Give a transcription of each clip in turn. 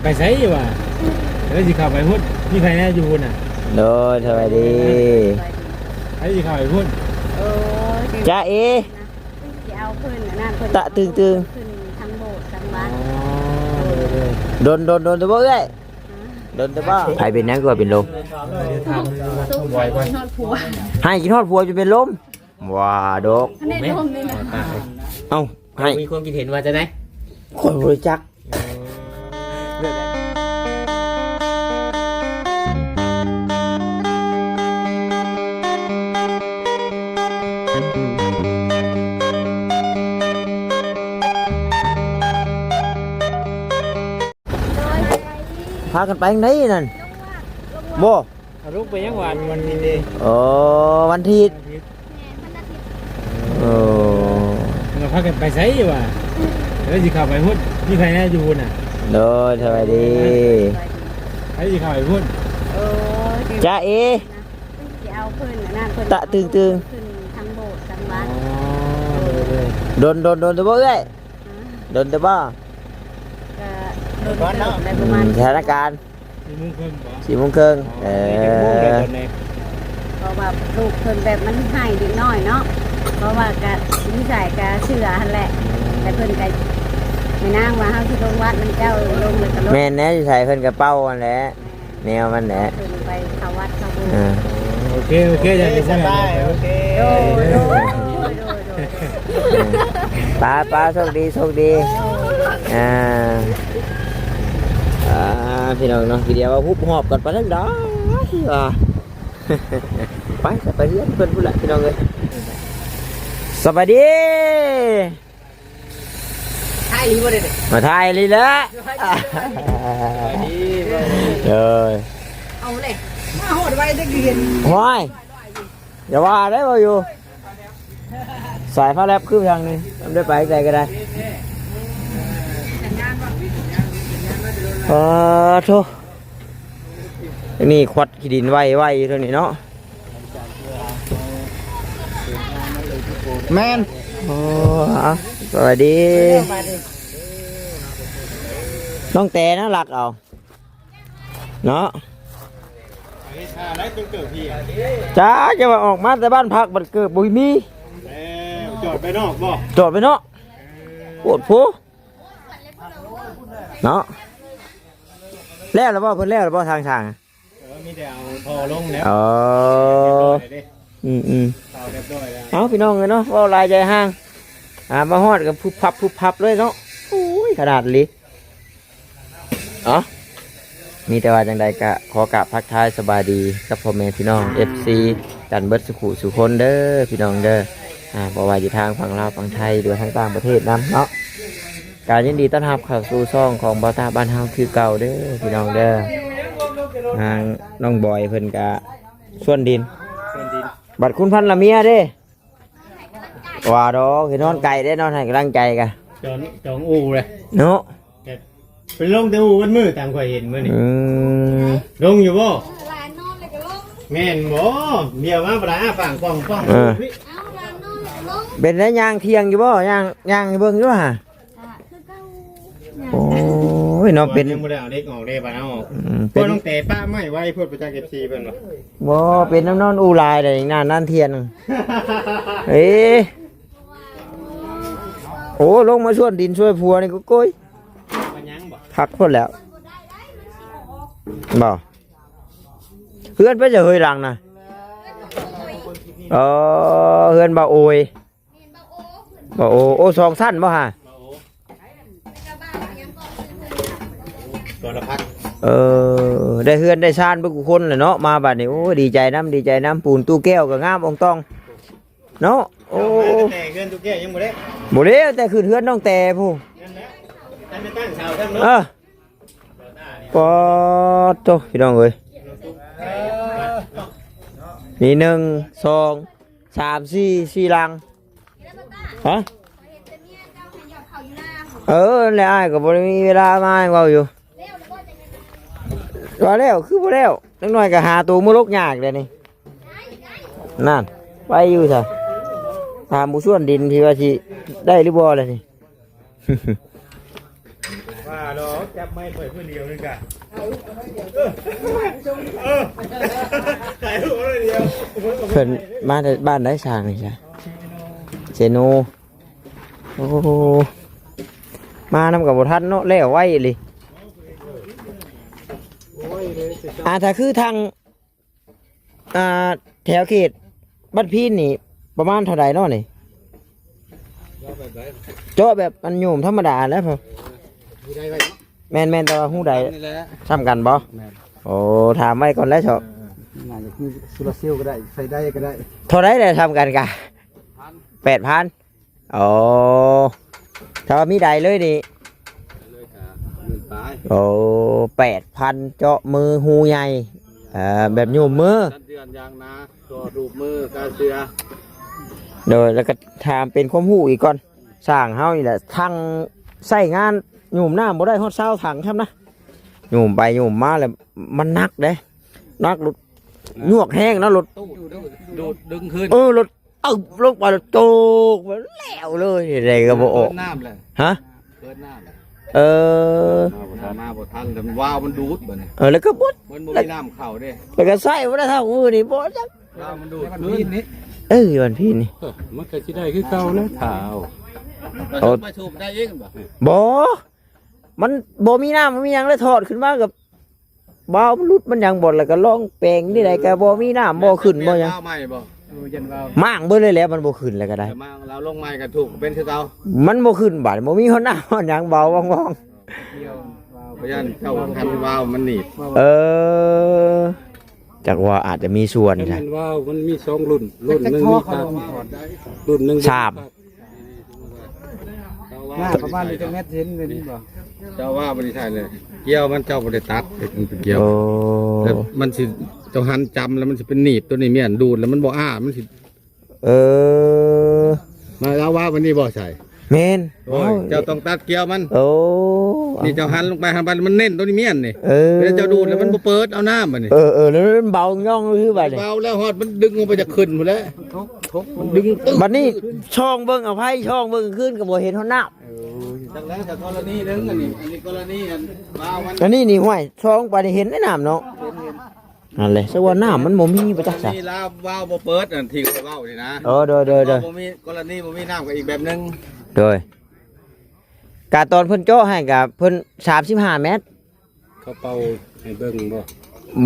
ໄປໃສວະ? ເອີ ຊິເຂົ້າໄປພຸ້ນ. ມີໃຜແດ່ຢູ່ພຸ້ນນະ? ໂດຍ ສະບາຍດີ. ໃຜຊິເຂົ້າໄປພຸ້ນ? ໂອ້ຍ ຈາເອ ຊິເອົາເພິ່ນອັນນັ້ນ ເພິ່ນຕະຕຶງໆ ຂຶ້ນທາງໂບດທາງວັດ. ອໍ ໂດຍໆ. ດົນ ດົນ ດົນແຕ່ບໍ່ເອື້ອຍ? ຮະ? ດົນແຕ່ບໍ່? ໃຜເປັນຫຍັງຄືວ່າເປັນລົມ? ໃຫ້ກິນຮອດຜົວ ໃຫ້ກິນຮອດຜົວຈົນເປັນລົມ. ວ່າດອກ ອັນນີ້ລົມນີ້ນະ. ເອົ້າ ໃຫ້ ມີຄວາມຄິດເຫັນວ່າຈັ່ງໃດ? ຂ້ອຍບໍ່ຮູ້ຈັກ. ພາກັນໄປທາງໃດນັ້ນ? ບໍ່ ອາ ລຸງໄປຫຍັງຫວານວັນທິດເດ? ອໍ ວັນທິດ. ວັນທິດ. ໂອ້ ແລ້ວພາກັນໄປໃສວະ? ເອີ ຊິເຂົ້າໄປພຸ້ນ. ມີໃຜແດ່ຢູ່ພຸ້ນນະ? ໂດຍ ສະບາຍດີ. ໃຜຊິເຂົ້າໄປພຸ້ນ? ໂອ້ຍ ຈາເອ ຊິເອົາເພິ່ນອັນນັ້ນ ເພິ່ນຕະຕຶງໆ ຂຶ້ນທາງໂບດທາງວັດ. ອໍ ໂດຍໆ. ດົນ ດົນ ດົນແຕ່ບໍ່ເອື້ອຍ? ຮະ? ດົນແຕ່ບໍ່? ກະດົນເຕີບແລ້ວ ປະມານ ອືມ ສະຖານະການ ສີ່ໂມງເຄິ່ງບໍ? ສີ່ໂມງເຄິ່ງ. ອໍ ເອີ ນີ້ຈັກໂມງແລ້ວຕອນນີ້? ເພາະວ່າລູກເພິ່ນແບບມັນໄຫ້ເດັກນ້ອຍເນາະ ເພາະວ່າກະຢູ່ໃສກະເຊື່ອຫັ້ນແຫຼະ. ແຕ່ເພິ່ນກະ ແມ່ນາງວ່າເຮົາຊິລົງວັດນຳເຈົ້າ ລົງແລ້ວກະລົງ. ແມ່ນແດ່ ຢູ່ໃສເພິ່ນກະເປົ່າຫັ້ນແຫຼະ ແນວມັນແຫຼະ ເພິ່ນໄປເຂົ້າວັດເຂົ້າໂບດ. ເອີ ໂອເຄ ໂອເຄ ຢ່າໄປສະບາຍ ໂອເຄ ໂດຍ ໂດຍ ໂດຍ ໂດຍ ໂດຍ. ໄປ ໄປ ໂຊກດີ ໂຊກດີ. ອ່າ ອ່າ ພີ່ນ້ອງເນາະ ກິດດຽວວ່າຮຸບຮອບກັນປານໃດວ່າ ໄປ ໄປເຮືອນເພິ່ນພຸ້ນແຫຼະ ພີ່ນ້ອງເອີຍ. ສະບາຍດີ. ຖ່າຍອີ່ຫຼີບໍ່ເດ? ມາຖ່າຍອີ່ຫຼີແຫຼະ. ສະບາຍດີ ສະບາຍດີ ສະບາຍດີ. ເອີ ເອົາເລີຍ ມາຮອດໄວແຕ່ຄືເຫັນ. ໂອ້ຍ ຢ່າວ່າໄດ໋ ເວົ້າຢູ່ ສາຍຟ້າແລັບຄືຫຍັງນີ້ ມັນໄດ້ໄປໃສກະໄດ້. ເອີ ໂທ້ ນີ້ຄວັດຂີ້ດິນໄວໆຢູ່ເທິງນີ້ເນາະ. ແມ່ນ. ໂອ້ ເອົາ ສະບາຍດີ. ນ້ອງແຕນະລັກເອົາ ເນາະ. ຈ້າ ຈະວ່າອອກມາແຕ່ບ້ານພັກ ບັດເກີບບໍ່ມີ. ແລ້ວຈອດໄປນອກບໍ່? ຈອດໄປເນາະ. ໂພດໂພ ເນາະ. ແລ້ວລະບໍ່? ເພິ່ນແລ້ວລະບໍ່ ທາງຊ່າງ? ເອີ ມີແຕ່ເອົາທໍ່ລົງແລ້ວ. ເອີ ອືມໆ ເອົາຮຽບຮ້ອຍແລ້ວ. ເອົ້າ ພີ່ນ້ອງເອີຍເນາະ ເວົ້າຫຼາຍໃຈຫ່າງ ອ່າ ມາຮອດກໍພຸບພັບ ພຸບພັບເລີຍເນາະ. ໂອ້ຍ ຂະໜາດອີ່ຫຼີ. ເອົ້າ ມີແຕ່ວ່າຈັ່ງໃດກະຂໍກາບທັກທາຍສະບາຍດີກັບພໍ່ແມ່ພີ່ນ້ອງ ເອັຟຊີ ກັນເບິດສູ່ຄູ່ສູ່ຄົນເດີ ພີ່ນ້ອງເດີ. ອ່າ ບໍ່ວ່າຢູ່ທາງຝັ່ງລາວຝັ່ງໄທ ຫຼືວ່າທາງຕ່າງປະເທດນຳເນາະ ກະຍິນດີຕ້ອນຮັບເຂົ້າສູ່ຊ່ອງຂອງບ່າວຕາບ້ານເຮົາຄືເກົ່າເດີ ພີ່ນ້ອງເດີ. ທາງນ້ອງບອຍເພິ່ນກະສວນດິນ ສວນດິນ. ບັດຄຸນພັນລະເມຍເດ້ ວ່າດອກ ເຫັນນອນໄກເດ້ ນອນໃຫ້ກຳລັງໃຈກະ ຈອງ ຈອງອູ່ເລີຍເນາະ. ເປັນລົງແຕ່ອູ່ເບິດມື້ຕາມຂ້ອຍເຫັນມື້ນີ້. ອືມ ລົງຢູ່ບໍ່? ແມ່ນບໍ່? ດຽວມາບໍ່ໄດ້ ອ້າປາກປ່ອງໆ. ເອີ ເປັນໄດ ຍ່າງທ່ຽງຢູ່ບໍ່? ຍ່າງ ຍ່າງໃຫ້ເບິ່ງຢູ່ຫາ. ໂອ້ຍເນາະ ເປັນ ຍັງບໍ່ໄດ້ເອົາເດັກອອກເດ້ ບາດເອົາອອກ. ອືມ ເປັນ ນ້ອງແຕປະໄມ້ໄວໂພດ ປະຈັກ ເອັຟຊີ ເພິ່ນວ່າ. ບໍ່ ເປັນນຳນອນອູ່ຫຼາຍເດ້ ນານໆ ເທື່ອໜຶ່ງ. ເອີ ໂອ້ ລົງມາສວນດິນຊ່ວຍຜົວນີ້ກໍໂກຍ ພັກພຸ້ນແລ້ວບໍ່? ເຮືອນໄປຈະເຮີຍຫຼັງນະ? ອໍ ເຮືອນບ່າວໂອຍ. ບໍ່ ໂອ້ ໂອ້ ສອງຊັ້ນບໍ່ຫາ? ເອີ ໄດ້ເຮືອນໄດ້ຊານເບິດທຸກຄົນແຫຼະເນາະ ມາບາດນີ້. ໂອ້ ດີໃຈນຳ ດີໃຈນຳ. ປູນຕູ້ແກ້ວກໍງາມອອງຕອງເນາະ. ໂອ້ ແຕ່ເຮືອນຕູ້ແກ້ວຍັງບໍ່ແລ້ວ ບໍ່ແລ້ວ ແຕ່ຂຶ້ນເຮືອນນ້ອງແຕພຸ້ນ. ເອີ ປາດໂທ້ ພີ່ນ້ອງເອີຍ ນີ້ ໜຶ່ງ ສອງ ສາມ ສີ່ ສີ່ຫຼັງ. ຮະ? ເອີ ນັ້ນແຫຼະ ອ້າຍກໍບໍ່ໄດ້ມີເວລາມາ ເວົ້າຢູ່. ວ່າແລ້ວຄືບໍ່ແລ້ວ ຈັກໜ້ອຍກໍຫາໂຕມື້ລົກຍາກແລ້ວນີ້. ນັ້ນ ໄປຢູ່ຊະ ຖາມຜູ້ສວນດິນທີ່ວ່າຊິໄດ້ຫຼືບໍ່ແລ້ວນີ້. ອ່າເນາະ ຈັບໄມ້ຂ້ອຍຜູ້ດຽວໜຶ່ງກະ ເອີ ເອີ ຖ່າຍຮູບໜ້ອຍດຽວ. ເພິ່ນມາແຕ່ບ້ານໃດຊ່າງນີ້ຊະ? ເຊໂນ. ໂອ້ ມານຳກໍບໍ່ທັນເນາະ ແລ້ວໄວອີ່ຫຼີ. ອ່າ ຖ້າຄືທາງ ອ່າ ແຖວເຂດບ້ານພີນນີ້ປະມານເທົ່າໃດເນາະນີ້? ເຈາະແບບໃດ? ເຈາະແບບອັນໂຍມທຳມະດາແຫຼະພໍ່. ແມ່ນໆ ແຕ່ວ່າຮູ້ໄດ້ ຊ່ຳກັນບໍ່? ແມ່ນ. ໂອ້ ຖາມໄວ້ກ່ອນແຫຼະເຊາະ. ເອີ ໜ້າຈະຄືໂຊລາເຊວກໍໄດ້ ໄຟໄດ້ກໍໄດ້. ເທົ່າໃດແຫຼະ ຊ່ຳກັນກະ? ແປດພັນ. ອໍ ຖ້າວ່າມີໃດເລີຍນີ້ ເລີຍກະໝື່ນປາຍ. ໂອ້ ແປດພັນ ເຈາະມືຮູໃຫຍ່ ເອີ ແບບໂຍມມື ສາມເດືອນ ຢາງໜາ ກໍດູບມື ກາເສືອ. ໂດຍ ແລ້ວກໍຖາມເປັນຄວາມຮູ້ອີກກ່ອນ ຊ່າງເຮົານີ້ແຫຼະ ທັງໃຊ້ງານໂຍມນ້ຳບໍ່ໄດ້ຮອດຊາວຖັງຊ້ຳນະ ໂຍມໄປໂຍມມາແລ້ວມັນໜັກເດ້ ໜັກ ລົດຍວກແຮງນະ ລົດ ຕູ້ດູດດຶງຂຶ້ນ ເອີ ລົດ ເອົາລົງໄປແລ້ວໂຈກ ແລ້ວເລີຍ ໃດກໍບໍ່ອອກ. ເປີດນ້ຳແຫຼະ ຮະ ເປີດນ້ຳແຫຼະ. ເອີ ມາບໍ່ທັນ ມາບໍ່ທັນ ແລ້ວວາວມັນດູດບັດນີ້. ເອີ ແລ້ວກໍໝົດ ມັນບໍ່ມີນ້ຳເຂົ້າເດ້ ແລ້ວກໍໃຊ້ບໍ່ໄດ້ເທົ່າມື້ນີ້ ບໍ່ຈັກ ວາວມັນດູດຂຶ້ນນີ້. ເອີ ວັນພີນນີ້ ເອີ ມັນກໍຊິໄດ້ຄືເກົ່າແຫຼະ ຖ້າເອົາ ເອົາໄປສູບໄດ້ອີກບໍ່? ບໍ່ ມັນບໍ່ມີນ້ຳ ບໍ່ມີຫຍັງເລີຍ ຖອດຂຶ້ນມາກໍ ວາວມັນຫຼຸດມັນຫຍັງບໍ່ ແລ້ວກໍລອງແປງນີ້ໃດກໍບໍ່ມີນ້ຳບໍ່ຂຶ້ນບໍ່ຫຍັງ ວາວໃໝ່ບໍ່? ໂອ້ ຢັນວາວ ມ້າງເບິດເລີຍແຫຼະ ມັນບໍ່ຂຶ້ນແລ້ວກໍໄດ້ ແຕ່ມ້າງແລ້ວລົງໃໝ່ກໍຖືກເປັນຄືເກົ່າ ມັນບໍ່ຂຶ້ນບາດ ບໍ່ມີຮອດນ້ຳຮອດຫຍັງ ເບົາວອງໆ. ດຽວວາວ ພະຍານເຈົ້າຄັນວາວມັນໜີບ. ເອີ ຈັກວ່າອາດຈະມີສ່ວນ ແມ່ນ ແມ່ນ ວາວມັນມີສອງລຸ້ນ ລຸ້ນໜຶ່ງມີຄັກ ລຸ້ນໜຶ່ງ ສາມ ໜ້າປະມານນີ້ຈັກແມັດ ເຫັນເປັນບໍ່? ເຈົ້າວ່າບໍ່ໄດ້ໃສ່ເລີຍ ກ່ຽວມັນເຈົ້າບໍ່ໄດ້ຕັດ ມັນເປັນກ່ຽວ. ໂອ້ ແລ້ວມັນຊິ ເຈົ້າຫັນຈຳແລ້ວມັນຊິເປັນໜີບ ຕົວນີ້ແມ່ນດູດແລ້ວມັນບໍ່ອ້າ ມັນຊິ ເອີ ມາເອົາວ່າບັດນີ້ບໍ່ໃສ່. ແມ່ນ ໂອ້ຍ ເຈົ້າຕ້ອງຕັດກ່ຽວມັນ. ໂອ້ ນີ້ເຈົ້າຫັນລົງໄປ ຫັນໄປ ມັນເນັ້ນຕົວນີ້ແມ່ນນີ້. ເອີ ແລ້ວເຈົ້າດູດແລ້ວມັນບໍ່ເປີດເອົານ້ຳບັດນີ້. ເອີໆ ແລ້ວມັນເບົາຍ່ອງຄືບັດນີ້ ເບົາແລ້ວ ຮອດມັນດຶງອອກໄປຈາກຂຶ້ນພຸ້ນແຫຼະ ມັນດຶງຕຶບ ບັດນີ້ຊ່ອງເບິ່ງ ເອົາໄຟຊ່ອງເບິ່ງຄືນກໍບໍ່ເຫັນຮອດນ້ຳ. ເອີ ຈັ່ງໃດກໍກໍລະນີໜຶ່ງ ອັນນີ້ ອັນນີ້ກໍລະນີອັນວາວມັນ ອັນນີ້ນີ້ ຫ້ວຍ ຊ່ອງໄປນີ້ເຫັນໄດ້ນ້ຳເນາະ. ເຫັນໆ ນັ້ນແຫຼະ ສະວ່ານ້ຳມັນບໍ່ມີບໍ່ຈັກຊະ ນີ້ລາວວາວບໍ່ເປີດ ອັນທີ່ຂ້ອຍເວົ້ານີ້ນະ. ເອີ ໂດຍໆໆ ບໍ່ມີ ກໍລະນີບໍ່ມີນ້ຳກໍອີກແບບໜຶ່ງ. ໂດຍ ກະຕອນເພິ່ນເຈາະໃຫ້ກະເພິ່ນສາມສິບຫ້າແມັດ ເຂົາເປົ່າໃຫ້ເບິ່ງບໍ່?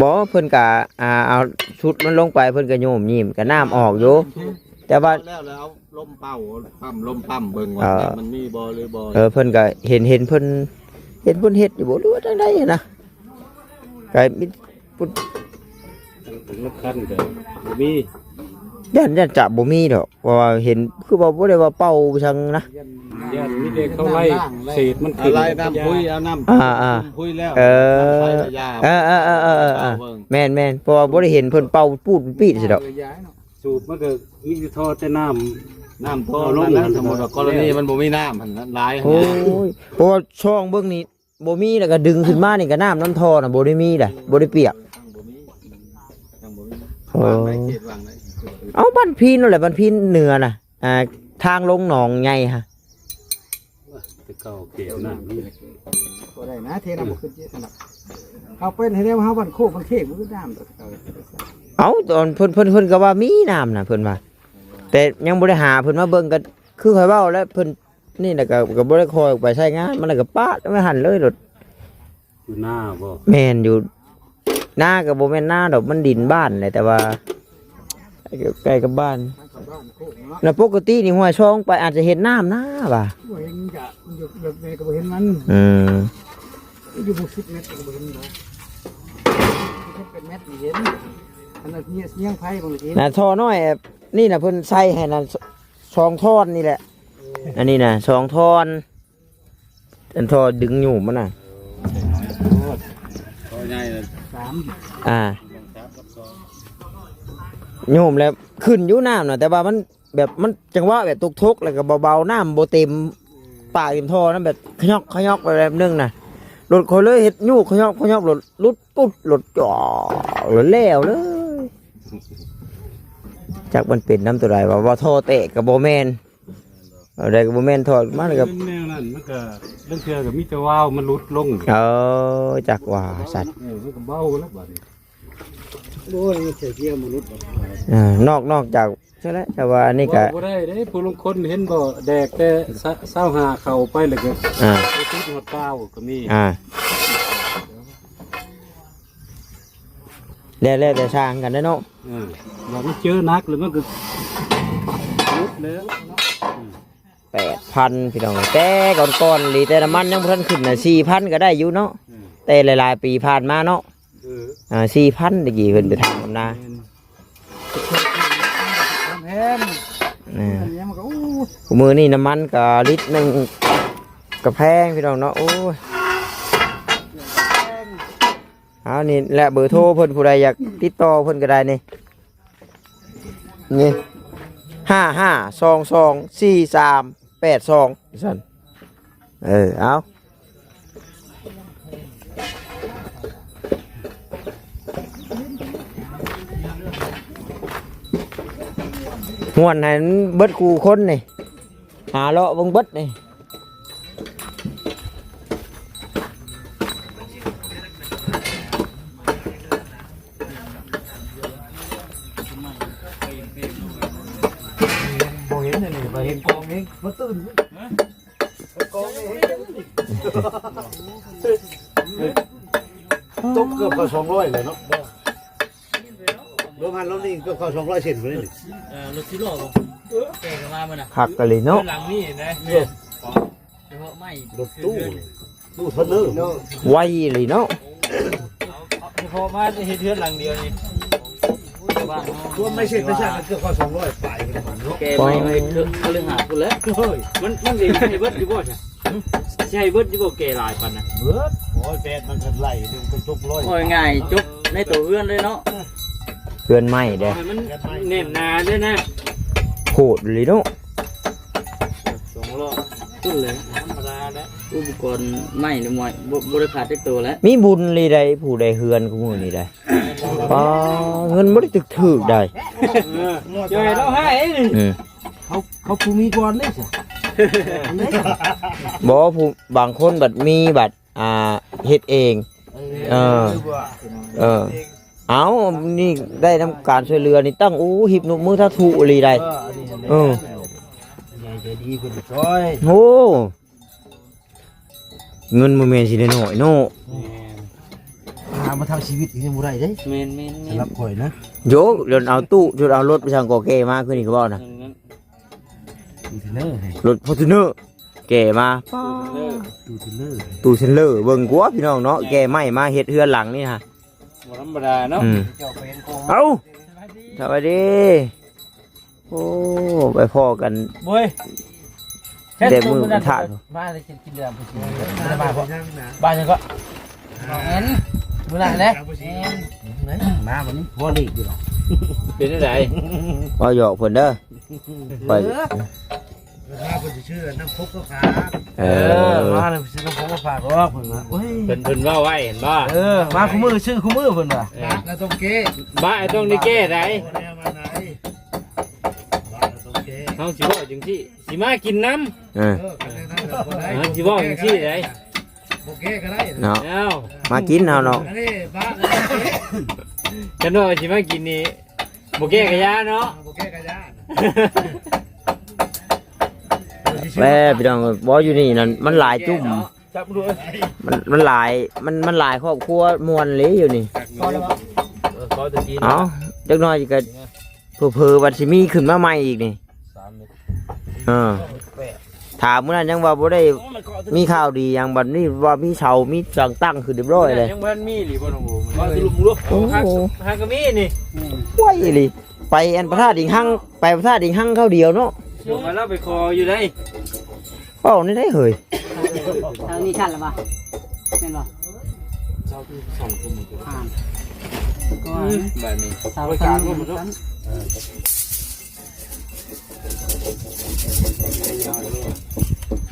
ບໍ່ ເພິ່ນກະ ອ່າ ເອົາຊຸດມັນລົງໄປ ເພິ່ນກະໂຍມຍິ້ມ ກະນ້ຳອອກຢູ່ ແຕ່ວ່າ ແລ້ວ ແລ້ວເອົາລົມເປົ່າ ປ້ຳ ລົມປ້ຳເບິ່ງວ່າ ເອີ ນ້ຳມັນມີບໍ່ຫຼືບໍ່. ເອີ ເພິ່ນກະເຫັນ ເຫັນເພິ່ນ ເຫັນເພິ່ນເຮັດຢູ່ບໍ່ ຫຼືວ່າຈັ່ງໃດຫັ້ນນະ ກະມີ ພຸ້ນ ມັນຄັນກໍບໍ່ມີ ຢ້ານ ຢ້ານຈະບໍ່ມີດອກ ເພາະວ່າເຫັນຄືວ່າບໍ່ໄດ້ວ່າເປົ່າຫຍັງນະ ຢ້ານມີແຕ່ເຂົາໄລ່ເສດມັນຂຶ້ນ ເອົາໄລ່ນ້ຳພຸ້ຍ ເອົານ້ຳ ອ່າໆ ພຸ້ຍແລ້ວ ເອີ ນ້ຳໃສລະຢາ ເອີໆໆໆໆ ເອົາເບິ່ງ ແມ່ນໆ ເພາະວ່າບໍ່ໄດ້ເຫັນເພິ່ນເປົ່າປູດປີດຊິດອກ ສູບມັນກໍມີແຕ່ທໍ່ແຕ່ນ້ຳ ນ້ຳທໍ່ ເອົາລົງ ນັ້ນ ສົມມຸດວ່າກໍລະນີມັນບໍ່ມີນ້ຳຫັ້ນຫຼາຍ ໂອ້ຍ ເພາະວ່າຊ່ອງເບິ່ງນີ້ ບໍ່ມີ ແລ້ວກໍດຶງຂຶ້ນມານີ້ກໍນ້ຳນຳທໍ່ນະ ບໍ່ໄດ້ມີໃດ໋ ບໍ່ໄດ້ປຽກ ເອີ ຍັງບໍ່ມີ ຍັງບໍ່ມີ ເອີ ວາງໄວ້ເຂດວາງໄວ້ ເອົາບ້ານພີນນັ້ນແຫຼະ ບ້ານພີນເໜືອນະ ອ່າ ທາງລົງໜອງໃຫຍ່ຫັ້ນ ແຕ່ເກົ່າເຂດນ້ຳນີ້ ບໍ່ໄດ້ນະ ເທນ້ຳບໍ່ຂຶ້ນເຈດນະ ເຮົາໄປໃຫ້ແລ້ວ ເຮົາບ້ານໂຄກບ້ານເຂດບໍ່ຄືນ້ຳດອກ ເອົາ ຕອນເພິ່ນ ເພິ່ນ ເພິ່ນກໍວ່າມີນ້ຳນະ ເພິ່ນວ່າ ແຕ່ຍັງບໍ່ໄດ້ຫາເພິ່ນມາເບິ່ງ ກໍຄືຂ້ອຍເວົ້າແຫຼະ ເພິ່ນ ນີ້ແຫຼະ ກໍ ກໍບໍ່ໄດ້ຄ່ອຍອອກໄປໃຊ້ງານ ມັນແລ້ວກໍປະໄວ້ຫັ້ນເລີຍໂລດ ຢູ່ນາບໍ່? ແມ່ນ ຢູ່ນາກໍບໍ່ແມ່ນນາດອກ ມັນດິນບ້ານແຫຼະ ແຕ່ວ່າໃກ້ກັບ ໃກ້ກັບບ້ານ ແລ້ວປົກກະຕິນີ້ຫ້ວຍຊ່ອງໄປອາດຈະເຫັນນ້ຳນາວ່າ ບໍ່ເຫັນ ມັນຢູ່ເລິກແດ່ກໍບໍ່ເຫັນມັນ ອືມ ຢູ່ຫົກສິບແມັດກໍບໍ່ເຫັນດອກ ເຈັດແປດແມັດນີ້ເຫັນ ອັນນັ້ນເຍຍງໄຟບາງທີນະ ທໍ່ນ້ອຍ ນີ້ນະ ເພິ່ນໃສ່ໃຫ້ນັ້ນ ສ- ສອງທ່ອນນີ້ແຫຼະ ອັນນີ້ນະ ສອງທ່ອນ ອັນທໍ່ດຶງໂຍມມັນນະ ທໍ່ໃຫຍ່ນະ ສາມ ອ່າ ໂຍມແລ້ວຂຶ້ນຢູ່ນ້ຳນະ ແຕ່ວ່າມັນແບບ ມັນຈັງຫວະແບບຕົກໆ ແລ້ວກໍເບົາໆ ນ້ຳບໍ່ເຕັມປາກເຕັມທໍ່ນະ ແບບຂະຫຍອກຂະຫຍອກໄປແບບໜຶ່ງນະ ລົດຂ້ອຍເລີຍເຮັດຍູກຂະຫຍອກຂະຫຍອກ ລົດຫຼຸດປຸດ ລົດຈອກ ລົດແລ້ວເລີຍ ຈັກມັນເປັນນຳຕົວໃດວະ ວ່າທໍ່ແຕກກໍບໍ່ແມ່ນ ເອົາໄດ້ກໍບໍ່ແມ່ນ ຖອດມາແລ້ວກໍ ມັນແນວນັ້ນ ມັນກໍລາງເທື່ອກໍມີແຕ່ວາວມັນຫຼຸດລົງ. ເອີ ຈັກວ່າຊັ້ນ. ເອີ ມັນກໍເບົາແລ້ວບາດນີ້. ໂອ້ຍ ໃສ່ເກຍມະນຸດ. ເອີ ນອກ ນອກຈາກ ຊັ້ນແຫຼະ ແຕ່ວ່າອັນນີ້ກໍ ເວົ້າບໍ່ໄດ້ເດ້. ຜູ້ລາງຄົນເຫັນບໍ່ ແດກແຕ່ຊາວຫ້າເຂົ້າໄປແລ້ວກໍ ອ່າ ໄປຕິດຮອດເກົ້າກໍມີ. ອ່າ ແລ້ວ ແລ້ວແຕ່ຊ່າງກັນເດ້ເນາະ. ເອີ ວ່າມັນເຈີໜັກແລ້ວມັນກໍຫຼຸດແລ້ວ. ແປດພັນ ພີ່ນ້ອງ ແຕ່ກ່ອນໆ ຫຼີ ແຕ່ນ້ຳມັນຍັງບໍ່ທັນຂຶ້ນນະ ສີ່ພັນກໍໄດ້ຢູ່ເນາະ. ເອີ ແຕ່ຫຼາຍໆປີຜ່ານມາເນາະ. ເອີ ອ່າ ສີ່ພັນ ຕະກີ້ເພິ່ນໄປຖາມນຳນາ. ແມ່ນ ແພງ ເອີ ອັນນີ້ມັນກໍ ໂອ້ ມື້ນີ້ນ້ຳມັນກໍລິດໜຶ່ງກໍແພງ ພີ່ນ້ອງເນາະ. ໂອ້ຍ ເອົາ ນີ້ແຫຼະເບີໂທເພິ່ນ ຜູ້ໃດຢາກຕິດຕໍ່ເພິ່ນກໍໄດ້ນີ້ ນີ້ ຫ້າຫ້າສອງສອງສີ່ສາມແປດສອງ ຊັ້ນ. ເອີ ເອົາ ມ່ວນໃຫ້ມັນເບິດຄູ່ຄົນນີ້ ຫາເລາະເບິ່ງເບິດນີ້. ບໍ່ເຫັນອັນນີ້ ບໍ່ເຫັນກອງນີ້ ມາຕື່ນ ກອງນີ້ ຕົກເກືອບເຂົ້າສອງຮ້ອຍແລ້ວເນາະ. ລວມຫັ້ນລວມນີ້ເກືອບເຂົ້າສອງຮ້ອຍເຊັນພຸ້ນນີ້. ເອີ ລົດສິບລໍ້ບໍ່ ແກ່ກັນມາມື້ນະ ຄັກອີ່ຫຼີເນາະ. ຫຼັງນີ້ນະ ເອີ ເພາະໄມ້ ລົດຕູ້ ຕູ້ເທຣນເນີ ໄວອີ່ຫຼີເນາະ. ເພາະມາເຮັດເຮືອນຫຼັງດຽວນີ້ ລວມໄມ້ເຊັນໄປຊັ້ນເກືອບເຂົ້າສອງຮ້ອຍປາຍປະມານເນາະ. ແກ່ໄມ້ໄວ້ຄື ຄະລືຫາດພຸ້ນແຫຼະ. ໂອ້ຍ ມັນ ມັນຊິໃຫ້ເບິດຢູ່ບໍ່ຊະ? ຊິໃຫ້ເບິດຢູ່ບໍ່ ແກ່ຫຼາຍປານນັ້ນ? ເບິດ. ໂອ້ຍ ແປດມັນກໍໄລ່ເປັນຈົບຮ້ອຍ ໂອ້ຍ ງ່າຍ ຈົບໃນໂຕເຮືອນເລີຍເນາະ. ເຮືອນໄມ້ເດ້ ໃຫ້ມັນແໜ້ນໜາເລີຍນະ. ໂຫດອີ່ຫຼີເນາະ. ສອງລໍ້ ຂຶ້ນເລີຍ ທຳມະດາແຫຼະ. ອຸປະກອນໄມ້ນີ້ ບໍ່ ບໍ່ໄດ້ຂາດຈັກໂຕແລ້ວ. ມີບຸນອີ່ຫຼີໃດ ຜູ້ໃດເຮືອນຄູ່ມື້ນີ້ໃດ. ປ້າ ເງິນບໍ່ໄດ້ຖືກໆໃດ. ເອີ ຢ່າໃຫ້ລາວໃຫ້ນີ້. ອືມ ເຂົາ ເຂົາຜູ້ມີກ່ອນເດ້ຊະ. ບໍ່ ຜູ້ ບາງຄົນບັດມີບັດ ອ່າ ເຮັດເອງ. ເອີ ເອີ ເອີ ເອົາ ນີ້ໄດ້ນຳການຊ່ວຍເຫຼືອນີ້ ຕັ້ງ ໂອ້ ຮີບນົບມືສາທຸອີ່ຫຼີໃດ. ເອີ ອັນນີ້ ເອີ ໃຫຍ່ໃຈດີເພິ່ນຊ່ອຍ. ໂອ້ ເງິນບໍ່ແມ່ນຊິໄດ້ໜ້ອຍເນາະ. ແມ່ນ ຫາມາທັງຊີວິດຍັງບໍ່ໄດ້ເດ້. ແມ່ນໆໆ ສຳລັບຂ້ອຍນະ. ໂຢ ຈົນເອົາຕູ້ ຈົນເອົາລົດໄປສັ່ງກໍແກ່ມາຄືນີ້ກໍເວົ້ານະ. ແມ່ນໆ ຕູ້ເທຣນເນີ ລົດຟໍຈູນເນີ ແກ່ມາ. ຕູ້ເທຣນເນີ ຕູ້ເທຣນເນີ ເບິ່ງກວ່າພີ່ນ້ອງເນາະ. ແກ່ໄມ້ມາເຮັດເຮືອນຫຼັງນີ້ຮະ ບໍ່ທຳມະດາເນາະ. ອືມ ເອົ້າ ສະບາຍດີ. ໂອ້ ໄປພໍ້ກັນ ໂອ້ຍ ແຕ່ມື້ທາດ ມາໄດ້ກິນ ກິນເດືອນ ບໍ່ໄດ້ມາເພາະ ບ້ານຫຍັງກໍ ແມ່ນ ມື້ນັ້ນແຫຼະ. ແມ່ນ ມາບັດນີ້ພໍດີຢູ່ດອກ. ເປັນຈັ່ງໃດ ເວົ້າຫຍອກເພິ່ນເດີ. ໄປ ເອີ ມາເພິ່ນຊິຊື້ນ້ຳຄົກມາຝາກ. ເອີ ເອີ ມາເພິ່ນຊິຊື້ນ້ຳຄົກມາຝາກດອກ ເພິ່ນວ່າ. ໂອ້ຍ ເພິ່ນ ເພິ່ນເວົ້າໄວ້ເຫັນບໍ່? ເອີ ມາຄູ່ມື້ຊື້ຄູ່ມື້ເພິ່ນວ່າ. ເອີ ບາດລະຕ້ອງແກ້ ບາດລະຕ້ອງໄດ້ແກ້ໃດ. ເຮົາຊິເວົ້າຈັ່ງຊີ້ ຊິມາກິນນຳ. ເອີ ເອີ ຊິເວົ້າຈັ່ງຊີ້ໃດ. ບໍ່ແກ້ກໍໄດ້ເນາະ. ເອົ້າ ມາກິນເຮົາເນາະ. ອັນນີ້ບາດ ຄັນວ່າຊິມາກິນນີ້ ບໍ່ແກ້ກະຢ່າເນາະ. ບໍ່ແກ້ກະຢ່າ. ແມ່ພີ່ນ້ອງ ບໍ່ ຢູ່ນີ້ນັ້ນມັນຫຼາຍຈຸ້ມ ຈັບດ້ວຍ ມັນ ມັນຫຼາຍ ມັນ ມັນຫຼາຍຄອບຄົວມ່ວນເລີຍຢູ່ນີ້. ເອີ ຂໍແຕ່ກິນ ເອົ້າ ຈັກໜ້ອຍກໍເຜີໆວ່າຊິມີຂຶ້ນມາໃໝ່ອີກນີ້. ເອີ ຖາມມື້ນັ້ນຍັງວ່າບໍ່ໄດ້ມີຂ່າວດີຫຍັງ ບັດນີ້ວ່າມີເສົາມີຫຍັງຕັ້ງຂຶ້ນຮຽບຮ້ອຍເລີຍ. ຍັງບໍ່ທັນມີອີ່ຫຼີບໍ່ນ້ອງໂອ? ມາສະຫຼຸບເບິ່ງດູ. ໂອ້ໂຫ ຫາກໍມີນີ້ ໄວອີ່ຫຼີ. ໄປອັນພະທາດອີງຮັງ ໄປພະທາດອີງຮັງຄາວດຽວເນາະ. ເອົາມາແລ້ວໄປຂໍຢູ່ໃດ. ເວົ້າແນວໃດເຮີ້ຍ? ເສົານີ້ຊັ້ນລະບໍ່? ແມ່ນບໍ່? ເສົາທີ່ສອງຄົນ ຜ່ານ ກໍ ອືມ ແບບນີ້ ເສົາ ໂອ້ຍ ກາງລົງມັນເນາະ ເອີ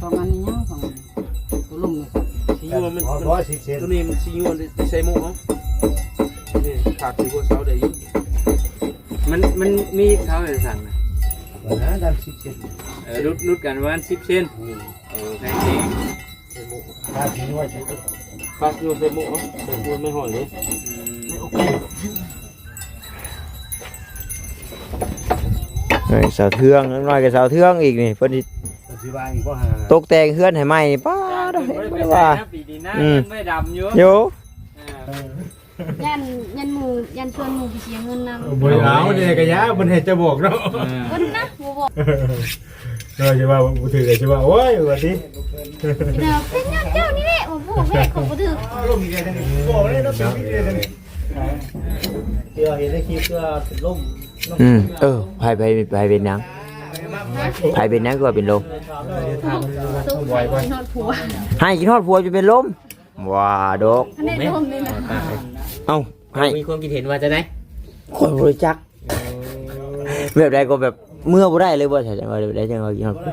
ປະມານນີ້ຍາວ ປະມານ ຕົວລຸ່ມນີ້ ຊິຢູ່ວ່າມັນ ຮ້ອຍສິບເຊັນ ຕົວນີ້ມັນຊິຢູ່ທີ່ໃສ່ໝວກເນາະ. ນີ້ຂາດຊິບໍ່ເສົາໄດ້ຢູ່ ມັນ ມັນມີເສົາໃຫ້ສັ່ນນະ ເອີ ນັ້ນສິບເຊັນ. ເອີ ຫຼຸດ ຫຼຸດກັນປະມານສິບເຊັນ. ໂອ້ ແພງແຮງ. ປາຊິໂນໃສ່ໝູກເນາະ ໃສ່ໝູກໄມ່ຫ້ອຍເດ້. ອືມ ເອີ ສາວເທືອງ ນ້ອຍກໍສາວເທືອງອີກນີ້ ເພິ່ນຊິ ເພິ່ນຊິວ່າອີກບໍ່ຫາ ຕົກແຕ່ງເຮືອນໃຫ້ໃໝ່ນີ້ ປ້າດ ບໍ່ໄດ້ວ່າ. ປີນີ້ໜ້າ ອືມ ຍັງບໍ່ດຳຢູ່ ຢູ່ ອ່າ ຢ້ານ ຢ້ານໝູ່ ຢ້ານຊວນໝູ່ໄປເສຍເງິນນຳ. ບໍ່ໄດ້ເອົາ ແນວໃດກໍຢ່າ ເພິ່ນໃຫ້ເຈົ້າບອກເນາະ. ເອີ ເພິ່ນນະ ບໍ່ບອກ. ເອີ ຈະວ່າບໍ່ຖືກກໍຈະວ່າ ໂອ້ຍ ວ່າຕິ ເປັນຫຍັງເຈົ້ານີ້ແຫຼະ ບໍ່ບອກແຫຼະ ເຂົາບໍ່ຖືກ. ເທື່ອເຫັນໃນຄລິບເທື່ອເປັນລົມ. ອືມ ເອີ ໃຜ ໃຜ ໃຜເປັນຫຍັງ? ໃຜເປັນຫຍັງຄືວ່າເປັນລົມ? ໃຫ້ກິນຮອດຜົວ ໃຫ້ກິນຮອດຜົວຈົນເປັນລົມ. ວ່າດອກ ອັນນີ້ລົມນີ້ນະ. ເອົ້າ ໃຫ້ ມີຄວາມຄິດເຫັນວ່າຈັ່ງໃດ? ຂ້ອຍບໍ່ຮູ້ຈັກ. ແບບໃດກໍແບບເມືອບໍ່ໄດ້ເລີຍບໍ່? ຈັ່ງວ່າແບບໃດຈັ່ງວ່າກິນຮອດ ບໍ່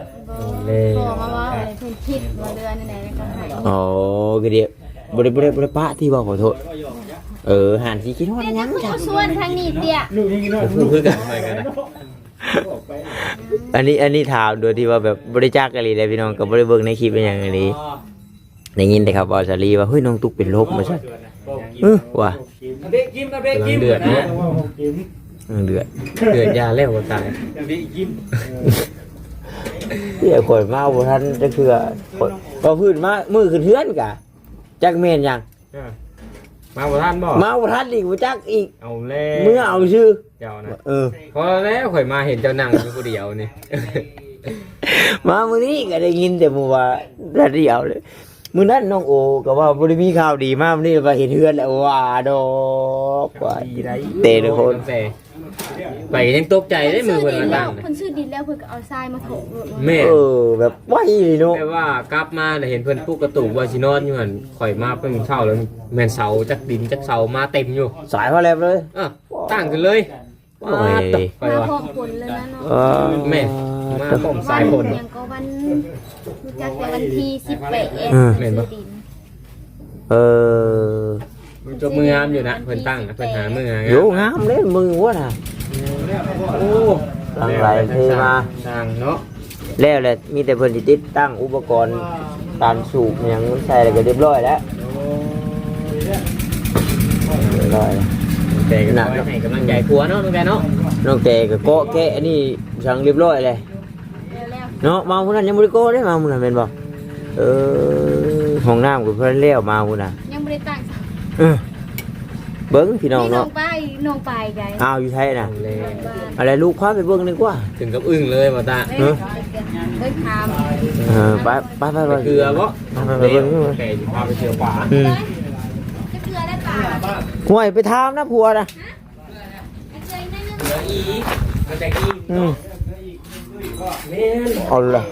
ພໍ່ມາເວົ້າໃຫ້ເພິ່ນຄິດວ່າເລື່ອງນັ້ນແຫຼະ. ອໍ ກໍດຽວ ບໍ່ໄດ້ ບໍ່ໄດ້ ບໍ່ໄດ້ປະຕິ ເວົ້າ ຂໍໂທດ. ເອີ ຫັ້ນຊິຄິດຮອດຫຍັງ ຊວນທາງນີ້ເຕຍ ບໍ່ຮູ້ຄືກັນ ຂ້ອຍກໍໄດ້. ອັນນີ້ ອັນນີ້ຖາມໂດຍທີ່ວ່າແບບບໍ່ໄດ້ຈັກອີ່ຫຼີເດ້ພີ່ນ້ອງ ກໍບໍ່ໄດ້ເບິ່ງໃນຄລິບອີ່ຫຍັງອີ່ຫຼີ. ໄດ້ຍິນແຕ່ເຂົາເວົ້າສາລີວ່າ ເຮີ້ຍ ນ້ອງຕຸກເປັນລົມ ວ່າຊັ້ນ. ເອີ ວ່າ ກຳລັງເດືອດເນາະ ກຳລັງເດືອດ ເດືອດຢ່າແລ້ວວ່າຕາຍ. ເອີ ຂ້ອຍມາບໍ່ທັນຈັກເທື່ອ ຂ້ອຍ ກໍພື້ນມາມື້ຂຶ້ນເຮືອນກະ ຈັກແມ່ນຫຍັງ ເອີ ມາບໍ່ທັນບໍ່? ມາບໍ່ທັນອີກ ບໍ່ຈັກອີກ. ເອົາແລ້ວ ເມືອເອົາຊື່ ເຈົ້ານະ. ເອີ ພໍແລ້ວ ຂ້ອຍມາເຫັນເຈົ້ານັ່ງຢູ່ຜູ້ດຽວນີ້. ມາມື້ນີ້ກໍໄດ້ຍິນແຕ່ມື້ວ່າ ດຽວເລີຍ. ມື້ນັ້ນນ້ອງໂອກໍວ່າບໍ່ໄດ້ມີຂ່າວດີ ມາມື້ນີ້ວ່າເຫັນເຮືອນແລ້ວ ວ່າດອກ ວ່າ ດີໄດ໋ ແຕ່ລະຄົນ ແຕ່ ໄປກໍຍັງຕົກໃຈເດ້ ມື້ເພິ່ນມາຕັ້ງນະ. ເພິ່ນຊື້ດິນແລ້ວ ເພິ່ນກໍເອົາຊາຍມາຖົມໂລດ. ແມ່ນ ເອີ ແບບໄວເລີຍເນາະ ແບບວ່າກັບມາແລ້ວເຫັນເພິ່ນປຸກກະຕູບວ່າຊິນອນຢູ່ຫັ້ນ. ຂ້ອຍມາເພິ່ນເຊົ້າແລ້ວ ແມ່ນເສົາຈັກດິນຈັກເສົາມາເຕັມຢູ່ ສາຍຟ້າແລບເລີຍ. ເອີ ຕັ້ງຂຶ້ນເລີຍ. ໂອ້ຍ ມາພ້ອມຝົນເລີຍນະເນາະ. ເອີ ແມ່ນ ມາພ້ອມສາຍຝົນ. ຫຍັງກໍວັນ ຮູ້ຈັກແຕ່ວັນທີສິບແປດ ເອີ ແມ່ນບໍ່? ເອີ ຈົບມື້ງາມຢູ່ນະ ເພິ່ນຕັ້ງນະ ເພິ່ນຫາມື້ຫາງາມ. ໂອ້ ງາມເດ້ມື້ວະນະ. ໂອ້ ຫຼັ່ງໄຫຼເທມາ ສ້າງເນາະ. ແລ້ວແຫຼະ ມີແຕ່ເພິ່ນຊິຕິດຕັ້ງອຸປະກອນການສູບຫຍັງໃສ່ ແລ້ວກໍຮຽບຮ້ອຍແລ້ວ. ໂອ້ ຮຽບຮ້ອຍ. ແຕ່ກໍ ນະ ໃຫ້ກຳລັງໃຈຜົວເນາະ ນ້ອງແກເນາະ. ນ້ອງແກກໍເກາະແກະອັນນີ້ສັງຮຽບຮ້ອຍແລ້ວ ເນາະ. ມາມື້ນັ້ນຍັງບໍ່ໄດ້ກໍ່ເດ້ ມາມື້ນັ້ນແມ່ນບໍ່? ເອີ ຫ້ອງນ້ຳກໍບໍ່ທັນແລ້ວ ມາມື້ນັ້ນ ຍັງບໍ່ໄດ້ຕັ້ງ. ເອີ ເບິ່ງພີ່ນ້ອງເນາະ ນ້ອງປາຍ ນ້ອງປາຍໄດ. ອ້າວ ຢູ່ໃສນະ? ເອົາແລ້ວ ອັນໃດລູກພາໄປເບິ່ງດີກວ່າ. ເຖິງກັບອຶ້ງເລີຍບໍ່ຕາ. ເອີ ໄປຖາມ ເອີ ໄປ ໄປ ໄປ ໄປເກືອບໍ່? ໄປ ໄປເບິ່ງ ແຕ່ຊິພາໄປເກືອປາ. ອືມ ຈະເກືອໄດ້ປາ. ຫ້ວຍ ໄປຖາມນະຜົວນະ. ອືມ ເອົາລະ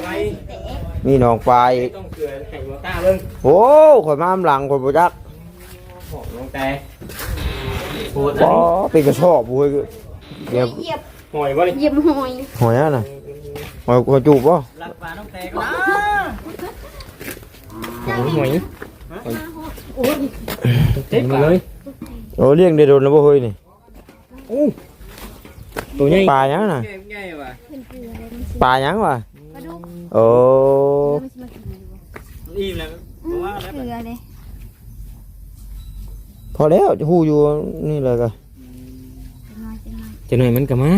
ມີນ້ອງປາຍ. ໂອ້ ຂ້ອຍມານຳຫຼັງ ຂ້ອຍບໍ່ຈັກ. ໂອ້ ເປັນກະສອບເວີຍ. ດຽວ ຫອຍບໍ່ນີ້? ຢຽບຫອຍ ຫອຍຫັ້ນນະ. ຫອຍ ຫອຍຈູບບໍ່? ລັກປານ້ອງແຕກນະ. ຫອຍ ຫອຍ ເຕັມມາເລີຍ. ໂອ້ ລ້ຽງໄດ້ດົນແລ້ວບໍ່ເຮີ້ຍນີ້? ໂອ້ ໂຕໃຫຍ່. ປາຫຍັງນະ? ໃຫຍ່ຫວະ. ປາຫຍັງຫວະ? ປາດຸກ. ໂອ້ ອີ່ມແລ້ວ ອືມ ເກືອເດ້. ພໍແລ້ວ ຮູ້ຢູ່ນີ້ແຫຼະກະ ອືມ ຈັກໜ້ອຍ ຈັກໜ້ອຍ ຈັກໜ້ອຍມັນກໍມາ.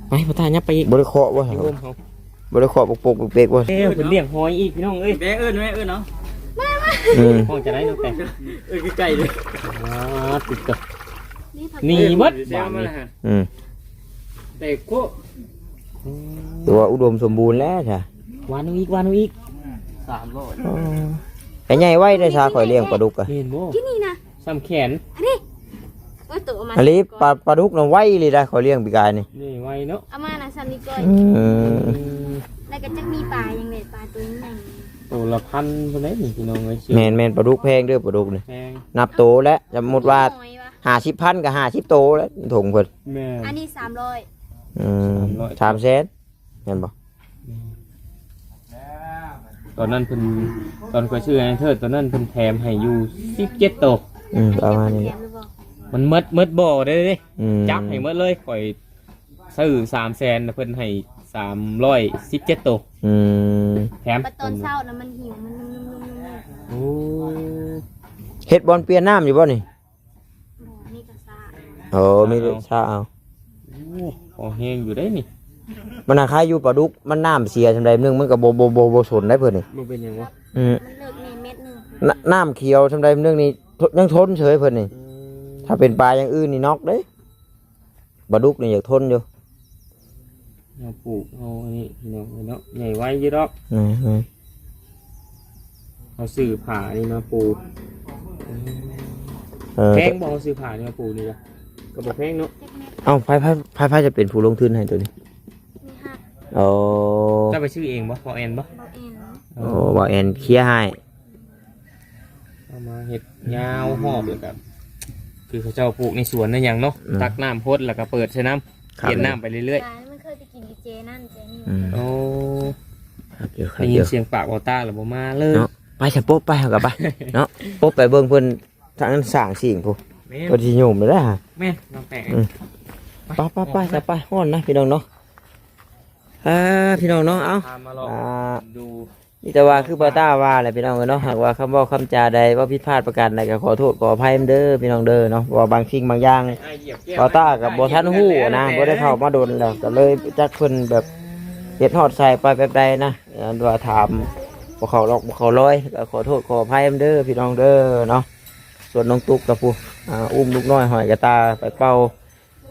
ໄປ ພໍ່ຕາ ຫຍັບໄປອີກ. ບໍ່ໄດ້ເຄາະບໍ່? ຢູ່ໂຮມເຮົາ ບໍ່ໄດ້ເຄາະປົກໆເປັກໆບໍ່? ເອີ ເພິ່ນລ້ຽງຫອຍອີກ ພີ່ນ້ອງເອີຍ. ແມ່ເອີ້ນ ແມ່ເອີ້ນເນາະ. ມາ ມາ ອືມ ຮ້ອງຈັ່ງໃດນ້ອງແຕ? ເອີ້ນໃກ້ໆເລີຍ. ອໍ ຕິດຕໍ່ ນີ້ເບິດບາດນີ້. ອືມ ແຕ່ໂຄ ອືມ ຖືວ່າອຸດົມສົມບູນແລ້ວຊະ. ຫວ່ານເອົາອີກ ຫວ່ານເອົາອີກ. ສາມຮ້ອຍ. ອໍ ໄອ້ໃຫຍ່ໄວໄດ້ຊະ ຂ້ອຍລ້ຽງປາດຸກກະ. ແມ່ນບໍ່? ກິນນີ້ນະ ສ່ຳແຂນ ອັນນີ້. ໂອ້ຍ ໂຕມາ ອັນນີ້ປາ ປາດຸກນະໄວອີ່ຫຼີໄດ໋ ຂ້ອຍລ້ຽງປີກາຍນີ້. ນີ້ໄວເນາະ ເອົາມານະ ສ່ຳນີ້ກ່ອຍ. ອືມ ອືມ ແລ້ວກໍຈັກມີປາຫຍັງແຫຼະ ປາໂຕໃຫຍ່. ໂຕລະພັນພຸ້ນເດ້ນີ້ ພີ່ນ້ອງເອີຍ. ແມ່ນໆ ປາດຸກແພງເດີ ປາດຸກນີ້ ແພງ ນັບໂຕແຫຼະ. ສົມມຸດວ່າຫ້າສິບພັນກໍຫ້າສິບໂຕແຫຼະ ຖົງເພິ່ນ. ແມ່ນ ອັນນີ້ສາມຮ້ອຍ. ອືມ ສາມແສນ ແມ່ນບໍ່? ແມ່ນ ຕອນນັ້ນເພິ່ນ ຕອນຂ້ອຍຊື້ໃຫ້ເທີດ ຕອນນັ້ນເພິ່ນແຖມໃຫ້ຢູ່ສິບເຈັດໂຕ. ອືມ ປະມານນີ້ແຫຼະ. ມັນໝົດ ໝົດບໍ່ເດ້ ອືມ ຈັບໃຫ້ໝົດເລີຍ. ຂ້ອຍຊື້ສາມແສນ ແລ້ວເພິ່ນໃຫ້ສ ສາມຮ້ອຍສິບເຈັດໂຕ. ອືມ ແຖມ ບັດຕອນເຊົ້ານະມັນຫິວ ມັນນຸ່ມໆໆໆ ໂອ້ ເຮັດບ່ອນປ່ຽນນ້ຳຢູ່ບໍ່ນີ້? ບໍ່ ມີແຕ່ຊາ ໂອ້ ມີແຕ່ຊາເອົາ. ໂອ້ ພໍແຮງຢູ່ເດ້ນີ້ ມັນຫາກໃຄຢູ່ປາດຸກ ມັນນ້ຳເສຍສ່ຳໃດໜຶ່ງ ມັນກໍບໍ່ ບໍ່ ບໍ່ ບໍ່ສົນໄດ໋ເພິ່ນນີ້. ບໍ່ເປັນຫຍັງວະ? ອືມ ມັນເລິກແນ່ເມັດໜຶ່ງ ນ- ນ້ຳຂຽວສ່ຳໃດໜຶ່ງນີ້ ຍັງທົນເສີຍເພິ່ນນີ້. ອືມ ຖ້າເປັນປາຢ່າງອື່ນນີ້ນັອກເດ້. ປາດຸກນີ້ຢາກທົນຢູ່ ເຮົາປູກ ເຮົາອັນນີ້ພີ່ນ້ອງເອີຍເນາະ ໃຫຍ່ໄວຢູ່ດອກ. ແມ່ນໆ ເຮົາຊື້ຜ້ານີ້ມາປູ. ເອີ ແພງບໍ່? ເຮົາຊື້ຜ້ານີ້ມາປູນີ້ກະ ກະບໍ່ແພງເນາະ. ເອົ້າ ໃຜ ໃຜ ໃຜ ໃຜຈະເປັນຜູ້ລົງທຶນໃຫ້ໂຕນີ້? ມີຮັກ ໂອ້ ເຈົ້າໄປຊື້ເອງບໍ່? ບໍ່ແອນບໍ່? ບໍ່ແອນ ໂອ້ ບໍ່ແອນເຄຍໃຫ້. ເອົາມາເຮັດຍາວຮອບ ແລ້ວກະ ຄືເຂົາເຈົ້າປູກໃນສວນໃນຫຍັງເນາະ. ອືມ ຕັກນ້ຳພົດ ແລ້ວກະເປີດໃສ່ນ້ຳ ຄັບ ປ່ຽນນ້ຳໄປເລື້ອຍໆ. ມັນເຄີຍໄປກິນຢູ່ເຈນັ້ນເຈນີ້. ອືມ ໂອ້ ຄັກຢູ່ ໄດ້ຍິນສຽງປາກເວົ້າຕາແລ້ວບໍ່ມາເລີຍເນາະ. ໄປຊະ ປົບໄປ ເຮົາກະໄປເນາະ ປົບໄປເບິ່ງເພິ່ນທາງນັ້ນສ້າງສິ່ງພຸ້ນ. ແມ່ນ ເພິ່ນຊິຍົມໄດ້ລະ. ແມ່ນ ນ້ອງແປງ ອືມ ໄປ ໄປ ໄປ ໄປ ໄປ ຮ້ອນນະພີ່ນ້ອງເນາະ. ອ່າ ພີ່ນ້ອງເນາະ ເອົາ ພາມາເລາະ ອ່າ ດູ ມີແຕ່ວ່າຄືບ່າວຕ້າວ່າແຫຼະພີ່ນ້ອງເອີຍເນາະ. ຫາກວ່າຄຳເວົ້າຄຳຈາໃດເວົ້າຜິດພາດປະການໃດ ກໍຂໍໂທດຂໍອະໄພນຳເດີພີ່ນ້ອງເດີເນາະ. ເພາະວ່າບາງສິ່ງບາງຢ່າງ ບ່າວຕ້າກໍບໍ່ທັນຮູ້ນະ ບໍ່ໄດ້ເຂົ້າມາດົນແລ້ວ ກໍເລີຍຈັກເພິ່ນແບບເຮັດຮອດໃສ່ໄປແບບໃດນະ ອັນວ່າຖາມບໍ່ເຂົ້າລັອກບໍ່ເຂົ້າລອຍ ກໍຂໍໂທດຂໍອະໄພນຳເດີພີ່ນ້ອງເດີເນາະ. ສ່ວນນ້ອງຕຸກກໍຜູ້ ອ່າ ອຸ້ມລູກນ້ອຍຫ້ອຍກະຕ່າໄປເປົ່າ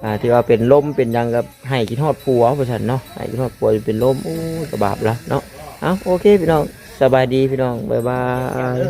ອ່າ ທີ່ວ່າເປັນລົມເປັນຫຍັງກໍໄຫ້ຄິດຮອດຜົວວ່າຊັ້ນເນາະ ໄຫ້ຄິດຮອດຜົວຈົນເປັນລົມ. ໂອ້ຍ ກະບາບລະເນາະ. ເອົ້າ ໂອເຄພີ່ນ້ອງ ສະບາຍດີພີ່ນ້ອງ ບາຍບາຍ.